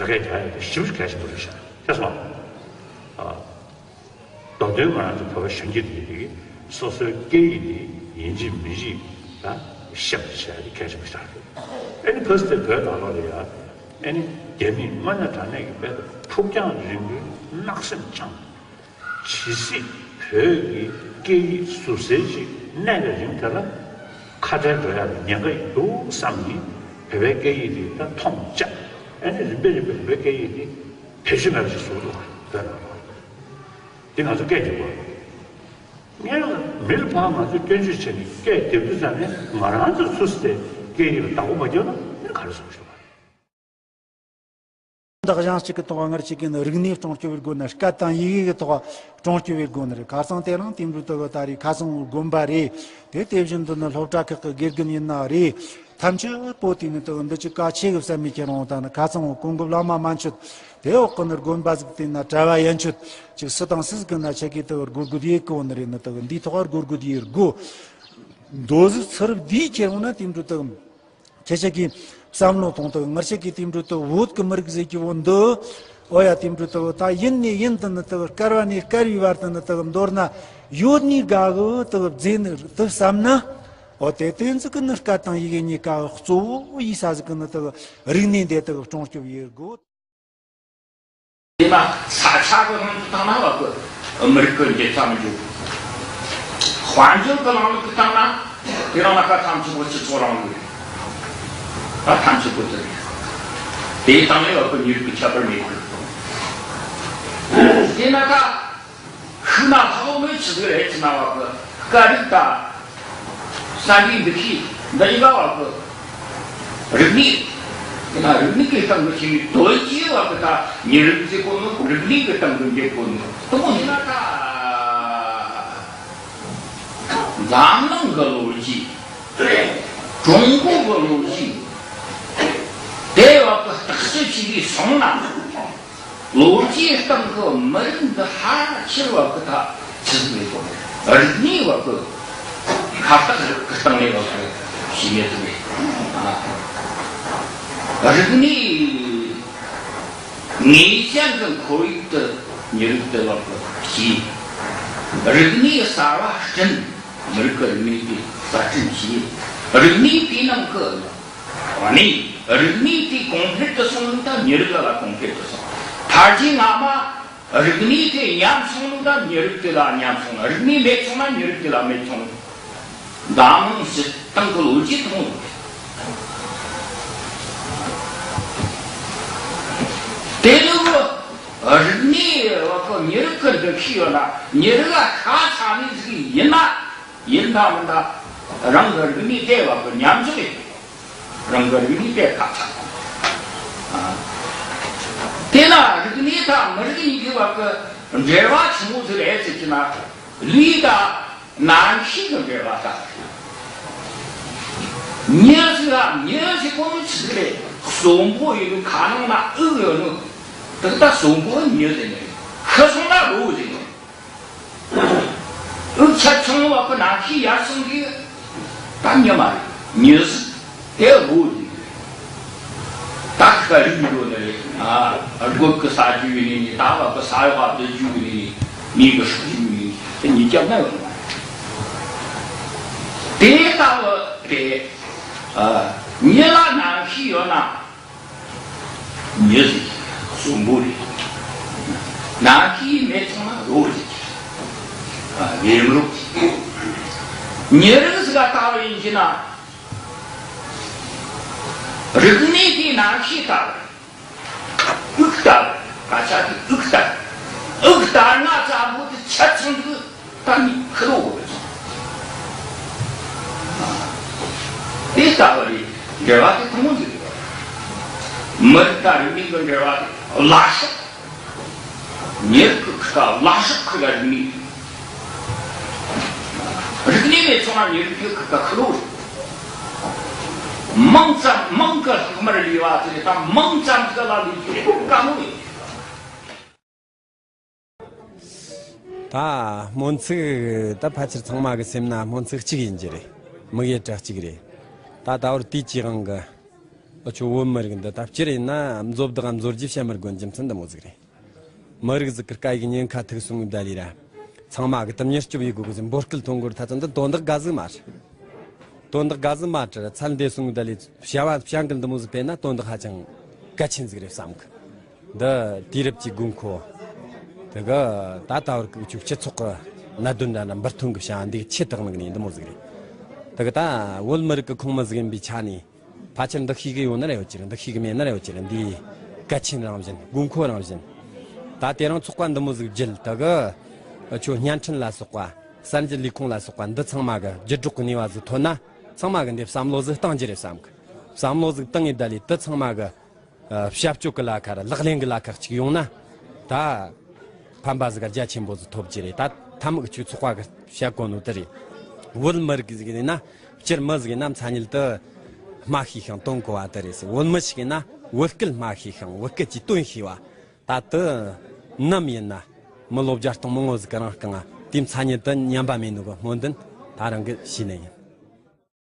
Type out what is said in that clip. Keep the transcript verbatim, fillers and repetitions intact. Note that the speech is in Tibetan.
སྐད་རྒྱག་ཡ་དེ་ཞེ་པོ་ཅིག་གལ་ཆེན་པོ་རེད་ཤག་ཤེས་སོང་། ཨ། མདོར་དོན་ང་རང་ཚོ་བོད་པ་གཞོན་སྐྱེས་དེ་དེ་གིས་སོ་སོའི་སྐད་ཡིག་དེ་ཡིན་གཅིག་མིན་གཅིག་ད་ཤེས་པ་བྱེད་ཡ་དེ་གལ་ཆེན་པོ་ཞིག་རེད། ཨ་ནི་ཕ་སི་ཏེ་བོད་ནང་ལོགས་ལ་ཡ་ཨ་ནི་རྒྱ་མིས་དངོས་གནས་དྲང་གནས་ཀྱི་དཔེ་ཕུགས་རྒྱང་རིང་པོའི་གནག་སེམས་འཆང་། ཇི་སྲིད་བོད་ཀྱི་སྐད་ཡིག་ཟུར་ཟའི་ཅིག་གནས་པའི་རིང་དེ་ལ་ཁ་བྲལ་འགྲོ་ཡ་ལ་ཉེན་ཁ་ཡོད་འདུག་བསམ་ནས་བོད་པའི་སྐད་ཡིག་དེ་ད་མཐོང་བཅག་ཨ་ནི་རིམ་པས་རིམ་པས་བོད་པའི་སྐད་ཡིག་དེ་བེད་སྤྱོད་མེད་པ་ཞིག་བཟོ་འདུག་བོད་ནང་ལ། དེ་ང་ཚོ་སྐད་རྒྱབ་དགོས། སྔོན་ལ་མི་ལ་ཕར་ང་ཚོས་སྐྱོན་བརྗོད་བྱས་ནས་སྐད་རྒྱབ་དུས་ཙམ་ནས་ང་རང་ཚོ་ཚུར་སྟེ་སྐད་ཡིག་ལ་བདག་པོ་མ་བརྒྱབ་ན་ཨ་ནི་ག་རེ་བཟོ་དགོས་ཤོག་བ། དག་གཞན་གཅིག་གི་ཐོག་སྔར་གཅིག་གི་ནི་རིག་གནས་སྲུང་སྐྱོབ་པའི་སྒོ་ནས་སྐད་དང་ཡི་གེ་གི་ཐོག་སྲུང་སྐྱོབ་པའི་སྒོ་ནས་རེད། ཁ་སང་དེ་རིང་དེ་འདྲ་དུ་ད་རེས་ཁ་སང་དགོན་པ་རེད། དེ་དེ་བཞིན་དུ་ནི་སློབ་གྲྭ་ཁག་གི་དགེ་རྒན་ཡིན་ན་རེད། ཐམས་ཅད་པོ་དེ་ནི་དུ་འདི་ཅི་གལ་ཆེ་གི་བསམ་མི་ཁྱེད་རང་ད་ནི་ཁ་སང་གོང་གི་བླ་མ་མན་ཆད་དེ་འོག་གི་ནི་དགོན་པ་ཟིག་དེ་ན་གྲྭ་བ་ཡན་ཆད་ཅིག་སུ་དང་སུ་ཟིག་གི་ན་ཆེ་གི་དུ་སྒོར་དགོས་ཡེ་གོ་ནི་རེད། ནི་དུ་འདིའི་ཐོག་སྒོར་དགོས་ཡེ་དགོ་འདོ་ཟིག་ཚུར་བསྡུས་ཁྱེད་རང་ན་དེ་འདྲ་དུ། ཁྱེད་ཅག་གིས་བསམ་བློ་གཏོང་དུ་ངར་ཅག་གིས་དེ་འདྲ་དུ་བོད་ཀྱི་མི་རིགས་ཟེར་གྱི་བོ་འདི། ཨོ་ཡ་དེ་འདྲ་དུ་ད་ཡིན་ནས་ཡིན་དུ་ནི་དུ་སྐལ་བ་ནས་སྐལ་བའི་བར་དུ་ནི་དུ་མདོར་ན་ཡོད་ནི་དགའ་གི་དུ་རྫས་ནི་དུ་བསམ་ན། ཨོ་དེ་དེ་ཚོ་གི་ནི་སྐད་དང་ཡི་གེ་གཉིས་ཀ་གཙོ་བོ་ཡིན་ས་ཟིག་གི་ནི་དུ་རིག་གནས་འདི་དུ་སྲུང་སྐྱོབ་ཡེད་དགོས། དེས་ན་ས་ཆ་གི་དབང་དུ་བཏང་ན་བ་གི་མི་རིགས་ཀྱི་འགྱུར་ཚ་མི་འཇུག་དཔལ་འབྱོར་གྱི་ལམ་ལུགས་ཀྱི་སྟེང་ན་དེ་རིང་ལ་ཁ་ཐམས་ཅད་པོ་སྤྱི་ཚོགས་རིང་ལུགས་རེད། ད་ཐམས་ཅད་པོ་དེ་རེད། དེའི་སྟེང་ནས་བ་གི་མི་རིགས་ཀྱི་ཁྱད་པར་མེད་གི། དེས་ན་ད་ཤུགས་ན་ལྷག་མོས་ཆི་ཟིག་རེད་ཅི་ན་བ་གི་སྐད་རིགས་དང་། བསམ་པའི་འདུ་ཤེས་འདི་ཡི་ག་བ་གི་རིག་གནས། དེ་ན་རིག་གནས་ཀྱི་སྟེང་དུ་ཆེ་བའི་དོལ་རྒྱལ་བ་གི་ད་མི་རིགས་ཟེར་གོ་ནོ་རིག་གནས་ཀྱི་སྟེང་དུ་འགྱུར་གོ་ནོ་དེ་མོ་ཡིན་ན་ད། འཛམ་གླིང་གི་ལོ་རྒྱུས། ཀྲུང་གོ་གི་ལོ་རྒྱུས། དེ་བ་གི་བརྟག་དཔྱད་བྱས་ནས་སོང་ན། ལོ་རྒྱུས་སྟེང་གི་མི་རིགས་འདི་ཧ་ཅང་བ་གི་ད་ཆི་ཟིག་མེད་དོ། རིག་གནས་བ་གི་ཁ་བཏགས་རིག་གི་སྟེང་ནས་བ་གི་ཤེས་ཡོད་ཟིག་མེད། རིག་གནས་ངེས་ཅན་གྱི་ཁོར་ཡུག་ཏུ་མི་རིགས་དེ་བ་གི་སྐྱེས། རིག་གནས་གསར་བ་བསྐྲུན། མི་རིགས་ཀྱི་རིག་གནས་དེ་གསར་སྐྲུན་བྱས། རིག་གནས་དེའི་ནང་གི། ཨ་ནི། རིག་གནས་དེ་གོང་འཕེལ་དུ་སོང་ནས་ད་མི་རིགས་ལ་གོང་འཕེལ་དུ་སོང་། དར་རྒྱས་སྔ་མ། རིག་གནས་དེ་ཉམས་སོང་ནས་ད་མི་རིགས་དེ་ལ་ཉམས་སོང་། རིག་གནས་མེད་སོང་ན་མི་རིགས་དེ་ལ་མེད་སོང་། འཛམ་གླིང་སྤྱིར་བཏང་གི་ལོ་རྒྱུས་ཐུང་ངུ། དེ་ནི་རིག་གནས་བ་གི་མི་རིགས་ཀྱི་འདུ་ཤེས་ཡོད་ན་མི་རིགས་ལ་ཤ་ཚ་ནི་ཟིག་ཡིན་ན། ཡིན་ད་མིན་ད། རང་གི་རིག་གནས་དེ་བ་གི་ཉམས་འཇོག་ཡིན། རང་གི་རིག་གནས་དེ་ཁག་ཆགས། ཨ། དེ་ན་རིག་གནས་དང་མི་རིགས་གཉིས་ཀྱི་བར་གྱི་འབྲེལ་བ་ཆི་མོ་ཟིག་རེད་ཟེར་གྱི་ན། ལུས་དང་རྣམ་ཤེས་ཀྱི་འབྲེལ་བ་ལྟ་བུ་རེད། མྱི་ཟེར་ལ་མྱི་ཟེར་གོ་ནི་ཆི་ཟིག་རེད། གསོན་པོ་ཡོད་ནི་ཁ་ནང་ན་དབུགས་ཡོད་ནི། དེ་ད་གསོན་པོ་མྱི་ཟེར་ནི་རེད། ཤི་སོང་ན་རོ་ཟེར་ནི་རེད། དབུགས་ཆད་སོང་བ་གི་རྣམ་ཤེས་ཡར་སོང་གི། ད་མྱི་མ་རེད། མྱི་ཟིག་དེ་བོ་ཡིན། ད་ཁ་རིག་འགྲོ་ནི་རེད། ཨ། སྒོ་གི་ཟ་རྒྱུ་ཡིན་ནི། ད་བ་གི་ཟ་ཡོག་ག་བསྡུ་རྒྱུ་ཡིན་ནི། མི་གི་སྲོག་རྒྱུ་ཡིན་ནི། དེ་གཉིས་ཀྱང་ན་ཡོང་ན། དེ་ལྟ་བུ་དེ། ཨ། མྱི་ལ་རྣམ་ཤེས་ཡོད་ན། མྱི་ཟིག་གསོན་པོ་རེད། རྣམ་ཤེས་མེད་སོང་ན་རོ་ཟིག་ཨ། ཡེམ་རོ། མྱི་རིགས་ཟིག་ལ་ལྟ་བ་ཡིན་གྱི་ན། རིག་གནས་དེའི་རྣམ་ཤེས་ལྟ་བུ། དབུགས་ལྟ་བུ། སྐད་ཆ་དེ་དབུགས་ལྟ་བུ། དབུགས་ལྟར་ན་ཙམ་པོ་དེ་ཆད་སོང་དུས། ད་ནི་ཁུ་རོ་གོ་རེད། དེ་ལྟ་བུ་རེད། འབྲེལ་བ་དེ་ཐུང་ངུ་ཟིག་རེད། མི་རིགས་དང་རིག་གནས་ཀྱི་འབྲེལ་བ་དེ་བླ་སྲོག་མྱི་རིགས་ཀྱི་ཁུ་ཁ་བླ་སྲོག་ཁུ་ཁ་རིག་གནས། རིག་གནས་མེད་སོང་ན་མྱི་རིགས་ཀྱི་ཁུ་ཁ་ཁུ་རོ་རེད། མིང་ཙམ་མིང་གི་ལྷག་མར་ལུས་པ་དེ་རེད། ད་མིང་ཙམ་ཟིག་ལ་ལུས་རྒྱུ་དཀའ་མོ་རེད། ད་སྨོན་ཚིག་ད་ཕལ་ཆེར་ཚང་མ་གི་སེམས་ན་སྨོན་ཚིག་གཅིག་ཡིན་གྱི་རེད། དམིགས་ཡུལ་གྲ་གཅིག་རེད། ད་ད་བར་དུས་ཀྱི་དབང་གི་ ཨ་ཆོ་བོད་མི་རིགས་འདི་ད་སྤྱིར་ཡིན་ན་མཛོ་བདག་གམ་མཛོ་རྗེ་བཤད་མི་དགོས་རྒྱུ་མཚན་འདི་མོ་ཟིག་རེད། མི་རིགས་ཟིག་གི་སྐད་ཡིག་ཉེན་ཁ་ཐུག་སོང་གི་ད་ལི་ར། ཚང་མ་གི་དུམ་མཉམ་སྐྱོབ་ཡེད་དགོས་གི་ཟེར་འབོད་སྐུལ་གཏོང་དགོས་རེད། ད་ཚོ་འདི་དོན་དག་དགའ་ཟིག་མ་རེད། དོན་དག་དགའ་ཟིག་མ་རེད། ཚད་འདས་སོང་གི་ད་ལི་བྱ་བ་བྱ་འགུལ་འདི་མོ་ཟིག་སྤེལ་ན་དོན་དག་ཧ་ཅང་གལ་ཆེན་ཟིག་རེད་བསམ་གི། འདི་དུས་རབས་ཀྱི་དགོས་མཁོ། དེ་གི་ད་ད་བར་གི་ཆོ་སྤྱི་ཚོགས་གི་གནད་དོན་འདྲ་འདྲ་འབུར་ཐོན་གི་བྱ་བ་འདི་ཆེ་དག་ནི་གི་ནི་འདི་མོ་ཟིག་རེད། དེ་གི་ད་བོད་མི་རིགས་གི་ཁོངས་མི་ཟིག་ཡིན་པའི་ཆ་ནས། ཕལ་ཆེར་འདི་ཤེས་གི་ཡོད་ན་ར་ཡོད་ཀྱི་རེད། འདི་ཤེས་གི་མེད་ན་ར་ཡོད་ཀྱི་རེད། འདི་གལ་ཆེན་རང་བཞིན། དགོས་མཁོ་རང་བཞིན། ད་དེ་རིང་ཚོགས་པ་འདི་མོ་ཟིག་བརྒྱུད་ད་གི་ཆོ་བརྙན་འཕྲིན་ལ་སོགས་པ། གསར་འགྱུར་ལས་ཁུངས་ལ་སོགས་པ་འདི་ཚང་མ་གི་བརྒྱུད་སྒྲོག་གི་ནུས་པ་ཟིག་ཐོན་ན། ཚང་མ་གི་འདི་བསམ་བློ་ཟིག་བཏང་རྒྱུ་རེད་བསམ་གི། བསམ་བློ་ཟིག་བཏང་ངེ་ད་ལི་དེ་ཚང་མ་གི་ཨ་བྱ་སྤྱོད་གི་ལ་ཁ་ར་ལག་ལེན་གི་ལ་ཁ་གཅིག་ཡོང་ན། ད་ཕན་པ་ཟིག་ག་རྒྱ་ཆེན་པོ་ཟིག་ཐོབ་ཀྱི་རེད། ད་ཐ་མག་ཆོ་ཚོགས་པ་གི་བྱ་གོ་ནོ་དེ་རེད། བོད་མི་རིགས་ཟིག་ཡིན་ན། སྤྱིར་མི་ཟིག་ཡིན་ན་མཚན་ཉིད་དུ་སྨྲ་ཤེས་ཤིང་དོན་གོ་བ་དེ་རེད་ཟེར། བོད་མི་ཞིག་ཡིན་ན་བོད་སྐད་སྨྲ་ཤེས་ཤིང་བོད་སྐད་ཀྱི་དོན་ཤེས་པ། ད་དུ་ནམ་ཡིན་ན་མི་ལོ་བརྒྱ་སྟོང་མང་བོ་ཟིག་གི་རིང་རྐང་དེའི་མཚན་ཉིད་དུ་ཉམས་པ་མེད་ནོ་གི་སྨོན་འདུན་ད་རང་གི་ཞུས་ནི་ཡིན།